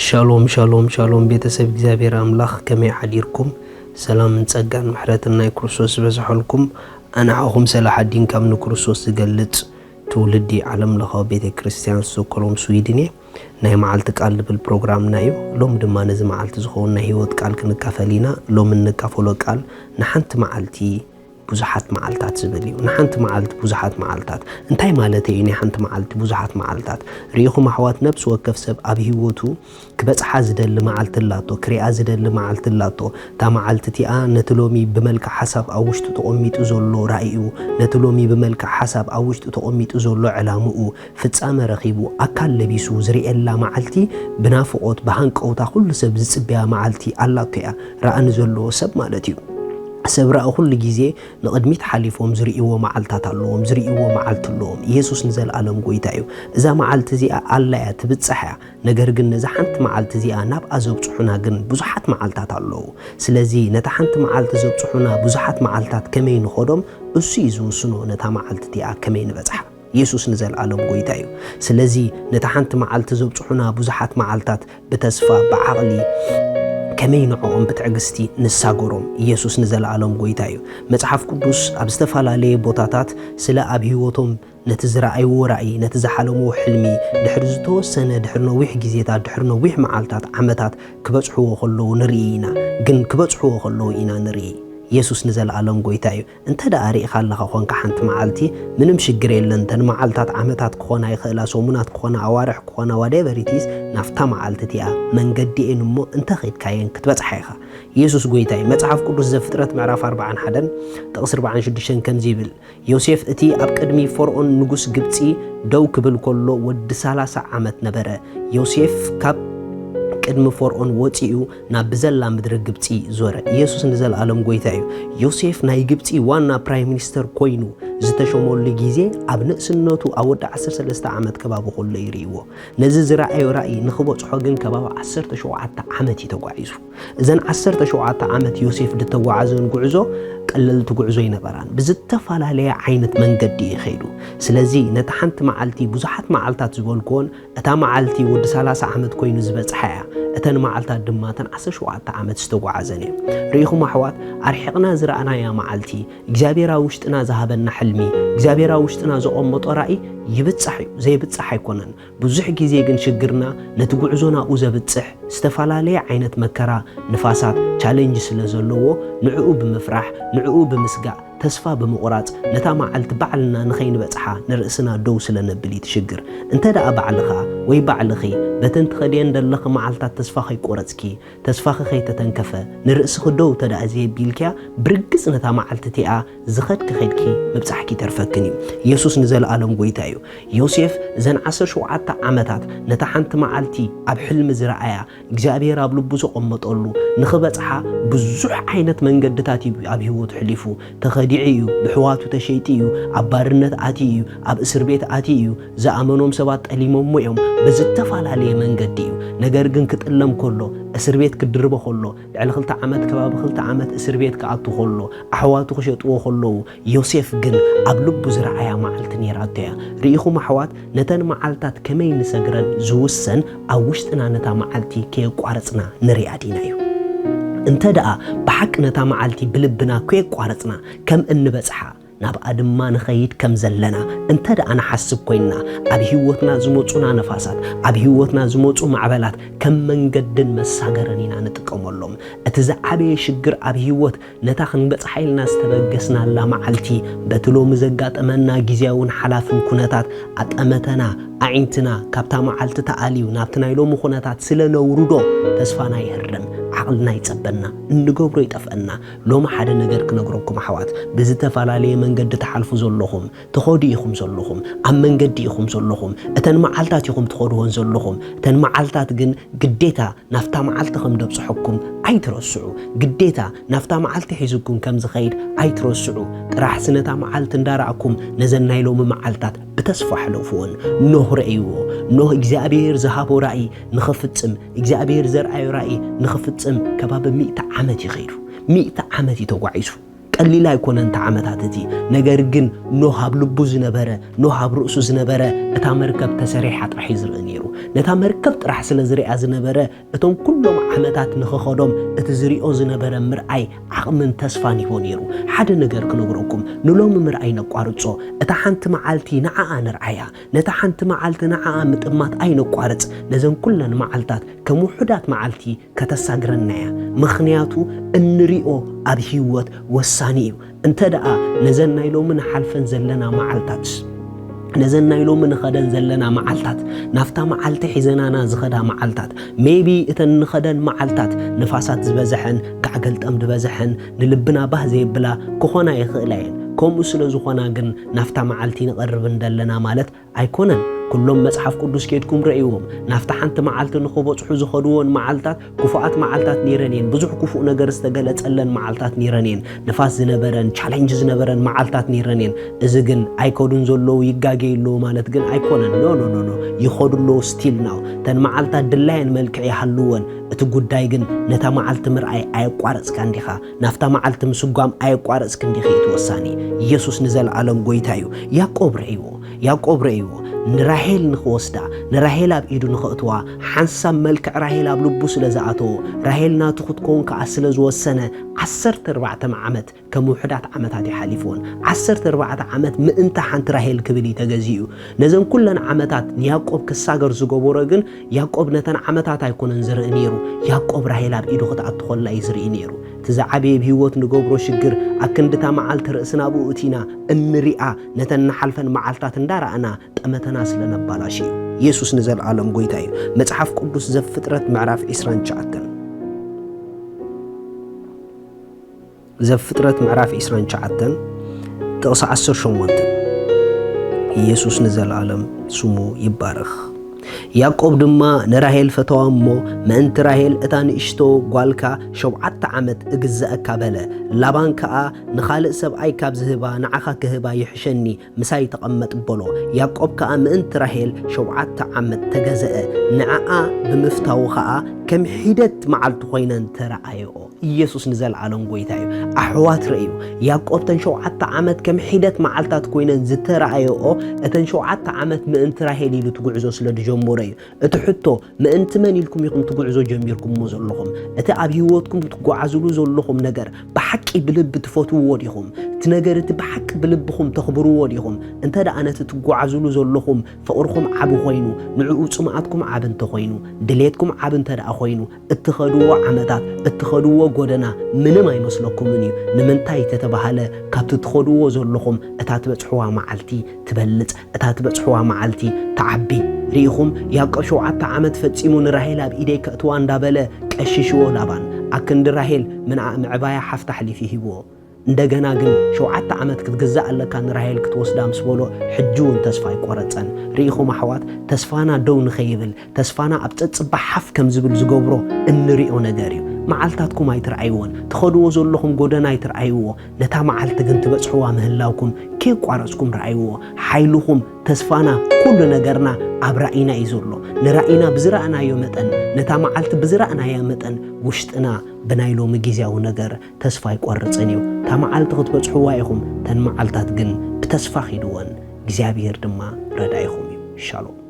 ሻሎም ሻሎም ሻሎም፣ ቤተሰብ እግዚኣብሔር ኣምላኽ ከመይ ሓዲርኩም? ሰላምን ጸጋን ምሕረትን ናይ ክርስቶስ ዝበዝሐልኩም። ኣንሓኹም ሰላሕ ኣዲን ካብ ንክርስቶስ ዝገልጽ ትውልዲ ዓለም ለኻዊ ቤተ ክርስቲያን ስቶኮሎም ስዊድን እየ። ናይ መዓልቲ ቃል ዝብል ፕሮግራምና እዩ። ሎሚ ድማ ነዚ መዓልቲ ዝኸውን ናይ ህይወት ቃል ክንካፈል ኢና። ሎሚ እንካፈሎ ቃል ንሓንቲ መዓልቲ ብዙሓት መዓልታት ዝብል እዩ። ንሓንቲ መዓልቲ ብዙሓት መዓልታት እንታይ ማለት እዩ? ናይ ሓንቲ መዓልቲ ብዙሓት መዓልታት ርኢኹም ኣሕዋት፣ ነብሲ ወከፍ ሰብ ኣብ ህይወቱ ክበጽሓ ዝደሊ መዓልቲ ኣላቶ፣ ክሪኣ ዝደሊ መዓልቲ ኣላቶ። እታ መዓልቲ እቲኣ ነቲ ሎሚ ብመልክዕ ሓሳብ ኣብ ውሽጡ ተቐሚጡ ዘሎ ራእዩ፣ ነቲ ሎሚ ብመልክዕ ሓሳብ ኣብ ውሽጡ ተቐሚጡ ዘሎ ዕላምኡ፣ ፍጻመ ረኺቡ ኣካል ለቢሱ ዝርእየላ መዓልቲ፣ ብናፍቖት ብሃንቀውታ ኩሉ ሰብ ዝጽበያ መዓልቲ ኣላቶ እያ። ራእኒ ዘለዎ ሰብ ማለት እዩ። ሰብ ራእ ኩሉ ግዜ ንቕድሚት ሓሊፎም ዝርእይዎ መዓልታት ኣለዎም፣ ዝርእይዎ መዓልቲ ኣለዎም። ኢየሱስ ንዘለኣለም ጎይታ እዩ። እዛ መዓልቲ እዚኣ ኣላ እያ፣ ትብጻሕ እያ። ነገር ግን ነዛ ሓንቲ መዓልቲ እዚኣ ናብኣ ዘብጽሑና ግን ብዙሓት መዓልታት ኣለዉ። ስለዚ ነታ ሓንቲ መዓልቲ ዘብጽሑና ብዙሓት መዓልታት ከመይ ንኸዶም እሱ እዩ ዝውስኖ፣ ነታ መዓልቲ እቲኣ ከመይ ንበጽሓ። ኢየሱስ ንዘለኣለም ጎይታ እዩ። ስለዚ ነታ ሓንቲ መዓልቲ ዘብጽሑና ብዙሓት መዓልታት ብተስፋ ብዓቕሊ ከመይ ንዕኦም ብትዕግስቲ ንሳገሮም። ኢየሱስ ንዘለኣለም ጎይታ እዩ። መጽሓፍ ቅዱስ ኣብ ዝተፈላለየ ቦታታት ስለ ኣብ ህይወቶም ነቲ ዝረኣይዎ ራእይ፣ ነቲ ዝሓለምዎ ሕልሚ ድሕሪ ዝተወሰነ፣ ድሕሪ ነዊሕ ግዜታት፣ ድሕሪ ነዊሕ መዓልታት፣ ዓመታት ክበጽሕዎ ከለዉ ንርኢ ኢና። ግን ክበጽሕዎ ከለዉ ኢና ንርኢ። ኢየሱስ ንዘለኣለም ጎይታ እዩ። እንተ ደኣ ርኢኻ ኣለኻ ኾንካ ሓንቲ መዓልቲ፣ ምንም ሽግር የለን። እተን መዓልታት ዓመታት ክኾና ይኽእላ፣ ሰሙናት ክኾና፣ ኣዋርሕ ክኾና፣ whatever it is፣ ናብታ መዓልቲ እቲኣ መንገዲኤን እሞ እንተ ኸድካየን ክትበጽሓ ኢኻ። ኢየሱስ ጎይታ እዩ። መጽሓፍ ቅዱስ ዘፍጥረት ምዕራፍ ኣርባዓን ሓደን ጥቕሲ ኣርባዓን ሽዱሽተን ከምዚ ይብል፣ ዮሴፍ እቲ ኣብ ቅድሚ ፈርኦን ንጉስ ግብጺ ደው ክብል ከሎ ወዲ ሰላሳ ዓመት ነበረ። ዮሴፍ ካብ ቅድሚ ፈርኦን ወጺኡ ናብ ብዘላ ምድሪ ግብጺ ዞረ። ኢየሱስ ንዘለኣለም ጎይታ እዩ። ዮሴፍ ናይ ግብጺ ዋና ፕራይም ሚኒስተር ኮይኑ ዝተሾመሉ ግዜ ኣብ ንእስነቱ ኣብ ወዲ ዓሰርተ ሰለስተ ዓመት ከባቢ ከሎ እዩ ርእይዎ። ነዚ ዝረኣዮ ራእይ ንኽበጽሖ ግን ከባቢ ዓሰርተ ሸውዓተ ዓመት እዩ ተጓዒዙ። እዘን ዓሰርተ ሸውዓተ ዓመት ዮሴፍ ዝተጓዓዘን ጉዕዞ ቀለልቲ ጉዕዞ ኣይነበራን። ብዝተፈላለየ ዓይነት መንገዲ እዩ ከይዱ። ስለዚ ነታ ሓንቲ መዓልቲ ብዙሓት መዓልታት ዝበልክዎን እታ መዓልቲ ወዲ ሰላሳ ዓመት ኮይኑ ዝበጽሓ እያ። እተን መዓልታት ድማ እተን ዓሰርተ ሸውዓተ ዓመት ዝተጓዓዘን እየን። ርኢኹም ኣሕዋት፣ ኣርሒቕና ዝረኣናያ መዓልቲ፣ እግዚኣብሔር ኣብ ውሽጥና ዝሃበና ሕልሚ፣ እግዚኣብሔር ኣብ ውሽጥና ዘቐመጦ ራእይ ይብጻሕ እዩ፣ ዘይብጻሕ ኣይኮነን። ብዙሕ ግዜ ግን ሽግርና ነቲ ጉዕዞ ናብኡ ዘብጽሕ ዝተፈላለየ ዓይነት መከራ፣ ንፋሳት፣ ቻሌንጅ ስለ ዘለዎ፣ ንዕኡ ብምፍራሕ፣ ንዕኡ ብምስጋእ፣ ተስፋ ብምቑራጽ፣ ነታ መዓልቲ ባዕልና ንኸይንበጽሓ ንርእስና ደው ስለ ነብል እዩ እቲ ሽግር። እንተ ደኣ ባዕልኻ ወይ ባዕልኺ በተን ትኸድየን ዘለኺ መዓልታት ተስፋ ከይቆረጽኪ፣ ተስፋኺ ከይተተንከፈ፣ ንርእስኺ ደው እንተ ደኣ ዘየቢልክያ፣ ብርግጽ ነታ መዓልቲ እቲኣ ዝኸድኪ ኸድኪ ምብጻሕኪ ይተርፈክን እዩ። ኢየሱስ ንዘለኣለም ጎይታ እዩ። ዮሴፍ እዘን ዓሰርተ ሸውዓተ ዓመታት ነታ ሓንቲ መዓልቲ ኣብ ሕልሚ ዝረኣያ እግዚኣብሔር ኣብ ልቡ ዘቐመጠሉ ንኽበጽሓ ብዙሕ ዓይነት መንገድታት እዩ ኣብ ህይወቱ ሕሊፉ። ተኸዲዑ እዩ፣ ብሕዋቱ ተሸይጡ እዩ፣ ኣብ ባርነት ኣትዩ እዩ፣ ኣብ እስር ቤት ኣትዩ እዩ፣ ዝኣመኖም ሰባት ጠሊሞሞ እዮም። ብዝተፈላለየ መንገዲ እዩ። ነገር ግን ክጥለም ከሎ፣ እስር ቤት ክድርቦ ከሎ፣ ልዕሊ ክልተ ዓመት፣ ከባቢ ክልተ ዓመት እስር ቤት ክኣቱ ከሎ፣ ኣሕዋቱ ክሸጥዎ ከለዉ፣ ዮሴፍ ግን ኣብ ልቡ ዝረኣያ መዓልቲ ነይራቶ እያ። ርኢኹም ኣሕዋት፣ ነተን መዓልታት ከመይ ንሰግረን ዝውሰን ኣብ ውሽጥና ነታ መዓልቲ ከየቋረጽና ንሪኣ ዲና እዩ። እንተ ደኣ ብሓቂ ነታ መዓልቲ ብልብና ከየቋረጽና ከም እንበጽሓ፣ ናብኣ ድማ ንኸይድ ከም ዘለና እንተ ደኣ ንሓስብ ኮይንና፣ ኣብ ህይወትና ዝመጹና ነፋሳት፣ ኣብ ህይወትና ዝመጹ ማዕበላት ከም መንገድን መሳገርን ኢና ንጥቀመሎም። እቲ ዝዓበየ ሽግር ኣብ ህይወት ነታ ክንበጽሓ ኢልና ዝተበገስናላ መዓልቲ፣ በቲ ሎሚ ዘጋጠመና ግዝያውን ሓላፍን ኩነታት ኣጠመተና፣ ኣዒንትና ካብታ መዓልቲ ተኣልዩ ናብቲ ናይ ሎሚ ኩነታት ስለ ነውርዶ፣ ተስፋና ይህርም፣ ዓቕልና ይጸበና፣ እንገብሮ ይጠፍአና። ሎሚ ሓደ ነገር ክነግረኩም ኣሕዋት፣ ብዝተፈላለየ መንገዲ ትሓልፉ ዘለኹም፣ ትኸዱ ኢኹም ዘለኹም፣ ኣብ መንገዲ ኢኹም ዘለኹም፣ እተን መዓልታት ኢኹም ትኸድወን ዘለኹም። እተን መዓልታት ግን ግዴታ ናብታ መዓልቲ ከም ደብጽሐኩም ኣይትረስዑ። ግዴታ ናብታ መዓልቲ ሒዝኩም ከም ዝኸይድ ኣይትረስዑ። ጥራሕሲ ነታ መዓልቲ እንዳረኣኩም ነዘን ናይ ሎሚ መዓልታት ብተስፋ ሕለፍወን። ኖህ ረእይዎ። ኖህ እግዚኣብሔር ዝሃቦ ራእይ ንኽፍጽም፣ እግዚኣብሔር ዘርኣዮ ራእይ ንኽፍጽም ከባቢ ሚእቲ ዓመት እዩ ኸይዱ። ሚእቲ ዓመት እዩ ተጓዒዙ። ቀሊል ኣይኮነን እቲ ዓመታት እቲ። ነገር ግን ኖህ ኣብ ልቡ ዝነበረ፣ ኖህ ኣብ ርእሱ ዝነበረ፣ እታ መርከብ ተሰሪሓ ጥራሕ እዩ ዝርኢ ነይሩ። ነታ መርከብ ጥራሕ ስለ ዝሪኣ ዝነበረ፣ እቶም ኩሎም ዓመታት ንኽኸዶም እቲ ዝሪኦ ዝነበረ ምርኣይ ዓቕምን ተስፋን ሂቦ ነይሩ። ሓደ ነገር ክነግረኩም፣ ንሎሚ ምርኣይ ነቋርጾ። እታ ሓንቲ መዓልቲ ንዓኣ ንርኣያ። ነታ ሓንቲ መዓልቲ ንዓኣ ምጥማት ኣይነቋርጽ። ነዘን ኩለን መዓልታት ከም ውሑዳት መዓልቲ ከተሳግረና እያ። ምኽንያቱ እንሪኦ ኣብ ህይወት ወሳኒ እዩ። እንተ ደኣ ነዘን ናይ ሎሚ ንሓልፈን ዘለና መዓልታት፣ ነዘን ናይ ሎሚ ንኸደን ዘለና መዓልታት፣ ናብታ መዓልቲ ሒዘናና ዝኸዳ መዓልታት፣ maybe እተን ንኸደን መዓልታት ንፋሳት ዝበዝሐን ጋዕገልጠም ዝበዝሐን ንልብና ባህ ዘየብላ ክኾና ይኽእላ እየን። ከምኡ ስለ ዝኾና ግን ናብታ መዓልቲ ንቐርብ እንደለና ማለት ኣይኮነን። ኩሎም መጽሓፍ ቅዱስ ኬድኩም ረእይዎም። ናብታ ሓንቲ መዓልቲ ንኽበጽሑ ዝኸድዎን መዓልታት ክፉኣት መዓልታት ነይረን እየን። ብዙሕ ክፉእ ነገር ዝተገለጸለን መዓልታት ነይረን እየን። ንፋስ ዝነበረን ቻሌንጅ ዝነበረን መዓልታት ነይረን እየን። እዚ ግን ኣይከዱን ዘለዉ ይጋገዩ ኣለዉ ማለት ግን ኣይኮነን። ኖ ኖ ኖ ኖ ይኸዱ ኣለዉ። ስቲል ናው ተን መዓልታት ድላየን መልክዕ ይሃልወን። እቲ ጉዳይ ግን ነታ መዓልቲ ምርኣይ ኣየቋረጽካን ዲኻ? ናብታ መዓልቲ ምስጓም ኣየቋረጽክን ዲኺ? እቲ ወሳኒ ኢየሱስ ንዘለኣለም ጎይታ እዩ። ያዕቆብ ረእይዎ። ያዕቆብ ረእይዎ ንራሄል ንኽወስዳ፣ ንራሄል ኣብ ኢዱ ንኸእትዋ፣ ሓንሳብ መልክዕ ራሄል ኣብ ልቡ ስለ ዝኣተዎ፣ ራሄል ናቱ ክትከውን ከኣ ስለ ዝወሰነ፣ ዓሰርተ ኣርባዕተ ዓመት ከም ውሑዳት ዓመታት እዩ ሓሊፍዎን። ዓሰርተ ኣርባዕተ ዓመት ምእንቲ ሓንቲ ራሄል ክብል እዩ ተገዚኡ። ነዘን ኩለን ዓመታት ንያዕቆብ ክሳገር ዝገበሮ ግን፣ ያዕቆብ ነተን ዓመታት ኣይኮነን ዝርኢ ነይሩ። ያዕቆብ ራሄል ኣብ ኢዱ ክትኣቱ ከላ እዩ ዝርኢ ነይሩ። እቲ ዝዓበየ ብህይወት ንገብሮ ሽግር፣ ኣክንድታ መዓልቲ ርእስና ብኡ እቲና እንሪኣ፣ ነተን ንሓልፈን መዓልታት እንዳረኣና ጠመተና ስለ ነባላሽ እዩ። ኢየሱስ ንዘለኣለም ጎይታ እዩ። መጽሓፍ ቅዱስ ዘፍጥረት ምዕራፍ ዕስራን ትሽዓተን። ዘፍጥረት ምዕራፍ ዕስራን ትሽዓተን ጥቕሲ ዓሰርተ ሸሞንተ። ኢየሱስ ንዘለኣለም ስሙ ይባረኽ። ያዕቆብ ድማ ንራሄል ፈተዋ እሞ፣ ምእንቲ ራሄል እታ ንእሽቶ ጓልካ ሸውዓተ ዓመት እግዝአካ በለ። ላባን ከኣ፣ ንኻልእ ሰብኣይ ካብ ዝህባ ንዓኻ ክህባ ይሕሸኒ፣ ምሳይ ተቐመጥ በሎ። ያዕቆብ ከኣ ምእንቲ ራሄል ሸውዓተ ዓመት ተገዝአ፣ ንዓኣ ብምፍታዉ ኸኣ ከም ሒደት መዓልቲ ኾይነን ተረኣየኦ። ኢየሱስ ንዘለኣለም ጐይታ እዩ። ኣሕዋት ረእዩ፣ ያዕቆብ እተን ሸውዓተ ዓመት ከም ሒደት መዓልታት ኮይነን ዝተረኣየኦ፣ እተን ሸውዓተ ዓመት ምእንቲ ራሄል ኢሉ እቲ ጉዕዞ ስለ ዝጀመሮ እዩ። እቲ ሕቶ፣ ምእንቲ መን ኢልኩም ኢኹም እቲ ጉዕዞ ጀሚርኩምዎ ዘለኹም? እቲ ኣብ ህይወትኩም ትጓዓዝሉ ዘለኹም ነገር ብሓቂ ብልቢ ትፈትውዎ ዲኹም? እቲ ነገር እቲ ብሓቂ ብልብኹም ተኽብርዎ ዲኹም? እንተ ደኣ ነቲ ትጓዓዝሉ ዘለኹም ፍቕርኹም ዓቢ ኮይኑ፣ ንዕኡ ጽምኣትኩም ዓቢ እንተኾይኑ፣ ድሌትኩም ዓቢ እንተ ደኣ ኮይኑ፣ እትኸድዎ ዓመታት፣ እትኸድዎ ጎደና ምንም ኣይመስለኩምን እዩ። ንምንታይ ተተባህለ፣ ካብቲ ትኸድዎ ዘለኹም እታ ትበጽሕዋ መዓልቲ ትበልጽ፣ እታ ትበጽሕዋ መዓልቲ ትዓቢ። ርኢኹም፣ ያዕቆብ ሸውዓተ ዓመት ፈጺሙ ንራሄል ኣብ ኢደይ ከእትዋ እንዳበለ ቀሽሽዎ ላባን። ኣክንዲ ራሄል ምንዓ-፣ ምዕባያ ሓፍታ ኣሕሊፉ ሂብዎ። እንደገና ግን ሸውዓተ ዓመት ክትግዛእ ኣለካ ንራሄል ክትወስዳ ምስ በሎ፣ ሕጂ እውን ተስፋ ኣይቆረጸን። ርኢኹም ኣሕዋት፣ ተስፋና ደው ንኸይብል፣ ተስፋና ኣብ ጸጽባ ሓፍ ከም ዝብል ዝገብሮ እንሪኦ ነገር እዩ። መዓልታትኩም ኣይትርኣይዎን፣ ትኸድዎ ዘለኹም ጎደና ኣይትርኣይዎ። ነታ መዓልቲ ግን ትበጽሕዋ ምህላውኩም ከየቋረጽኩም ረኣይዎ። ሓይልኹም፣ ተስፋና፣ ኩሉ ነገርና ኣብ ራእይና እዩ ዘሎ። ንራእይና ብዝረኣናዮ መጠን፣ ነታ መዓልቲ ብዝረኣናያ መጠን፣ ውሽጥና ብናይ ሎሚ ግዜያዊ ነገር ተስፋ ኣይቆርጽን እዩ። እታ መዓልቲ ክትበጽሕዋ ኢኹም፣ እተን መዓልታት ግን ብተስፋ ኺድወን፣ እግዚኣብሄር ድማ ረዳኢኹም እዩ። ሻሎም።